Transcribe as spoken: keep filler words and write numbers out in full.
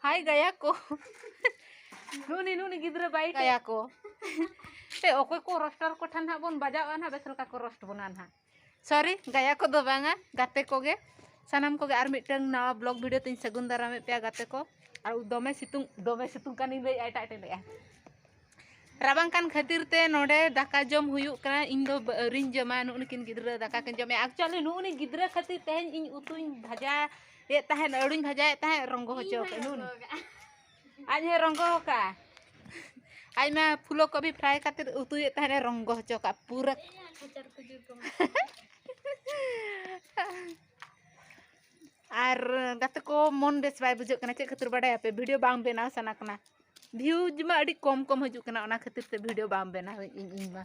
ᱦᱟᱭ ᱜᱟᱭᱟ ᱠᱚ᱾ ᱱᱩᱱᱤ ᱱᱩᱱᱤ ᱜᱤᱫᱽᱨᱟᱹ ᱵᱟᱭ ᱜᱟᱭᱟ ᱠᱚ᱾ ᱮ, ᱚᱠᱚᱭ ᱠᱚ ᱨᱳᱥᱴᱟᱨ ᱠᱚ ᱴᱷᱮᱱ ᱦᱟᱸᱜ ᱵᱚᱱ ᱵᱟᱡᱟᱣᱟ ᱱᱟᱦᱟᱜ, ᱵᱮᱥ ᱞᱮᱠᱟ ᱠᱚ ᱨᱳᱥᱴ ᱵᱚᱱᱟ ᱱᱟᱦᱟᱜ᱾ ᱥᱚᱨᱤ, ᱜᱟᱭᱟ ᱠᱚᱫᱚ ᱵᱟᱝᱟ, ᱜᱟᱛᱮ ᱠᱚᱜᱮ᱾ ᱥᱟᱱᱟᱢ ᱠᱚᱜᱮ ᱟᱨ ᱢᱤᱫᱴᱟᱝ ᱱᱟᱣᱟ ᱵᱞᱚᱜ ᱵᱷᱤᱰᱤᱭᱳ ᱛᱤᱧ ᱥᱟᱹᱜᱩᱱ ᱫᱟᱨᱟᱢᱮᱫ ᱯᱮᱭᱟ ᱜᱟᱛᱮ ᱠᱚ᱾ ᱟᱨ ᱫᱚᱢᱮ ᱥᱤᱛᱩᱝ, ᱫᱚᱢᱮ ᱥᱤᱛᱩᱝ ᱠᱟᱱᱤᱧ ᱞᱟᱹᱭᱮᱫᱼᱟ, ᱮᱴᱟᱜ ᱮᱴᱟᱜ ᱞᱟᱹᱭᱮᱫᱼᱟ᱾ ᱨᱟᱵᱟᱝ ᱠᱟᱱ ᱠᱷᱟᱹᱛᱤᱨ ᱛᱮ ᱱᱚᱰᱮ ᱫᱟᱠᱟ ᱡᱚᱢ ᱦᱩᱭᱩᱜ ᱠᱟᱱᱟ᱾ ᱤᱧ ᱫᱚ ᱵᱟᱹ-, ᱟᱹᱣᱨᱤᱧ ᱡᱚᱢᱟ, ᱱᱩᱜᱼᱩ ᱱᱩᱠᱤᱱ ᱜᱤᱫᱽᱨᱟᱹ ᱫᱟᱠᱟ ᱠᱤᱱ ᱡᱚᱢᱮᱫᱼᱟ᱾ ᱮᱠᱪᱩᱭᱮᱞᱤ ᱱᱩᱜᱼᱩ ᱱᱩᱭ ᱜᱤᱫᱽᱨᱟᱹ ᱠᱷᱟᱹᱛᱤᱨ ᱛᱮᱦᱮᱧ ᱤᱧ ᱩᱛᱩᱧ ᱵᱷᱟᱡᱟᱭᱮᱫ ᱛᱟᱦᱮᱸᱫ, ᱟᱹᱲᱩᱧ ᱵᱷᱟᱡᱟᱭᱮᱫ ᱛᱟᱦᱮᱸᱫ, ᱨᱚᱝᱜᱚ ᱦᱚᱪᱚ ᱠᱟᱜ ᱱᱩᱜᱼᱩ ᱱᱩᱭ᱾ ᱟᱡ ᱦᱚᱸᱭ ᱨᱚᱝᱜᱚ ᱟᱠᱟᱫᱼᱟ᱾ ᱟᱡ ᱢᱟ ᱯᱷᱩᱞᱳ ᱠᱚᱵᱤ ᱯᱷᱨᱟᱭ ᱠᱟᱛᱮ ᱩᱛᱩᱭᱮᱫ ᱛᱟᱦᱮᱸᱫ, ᱨᱚᱝᱜᱚ ᱦᱚᱪᱚ ᱠᱟᱜᱼᱟ ᱯᱩᱨᱟᱹ᱾ ᱟᱨ ᱜᱟᱛᱮ ᱠᱚ, ᱢᱚᱱ ᱵᱮᱥ ᱵᱟᱭ ᱵᱩᱡᱷᱟᱹᱜ ᱠᱟᱱᱟ᱾ ᱪᱮᱫ ᱠᱷᱟᱹᱛᱤᱨ ᱵᱟᱰᱟᱭᱟᱯᱮ? ᱵᱷᱤᱰᱤᱭᱳ ᱵᱟᱝ ᱵᱮᱱᱟᱣ ᱥᱟᱱᱟ ᱠᱟᱱᱟ᱾ ᱵᱷᱤᱭᱩᱡᱽ ᱢᱟ ᱟᱹᱰᱤ ᱠᱚᱢ ᱠᱚᱢ ᱦᱤᱡᱩᱜ ᱠᱟᱱᱟ, ᱚᱱᱟ ᱠᱷᱟᱹᱛᱤᱨ ᱛᱮ ᱵᱷᱤᱰᱤᱭᱳ ᱵᱟᱝ ᱵᱮᱱᱟᱣ ᱤᱧ, ᱤᱧ ᱢᱟ᱾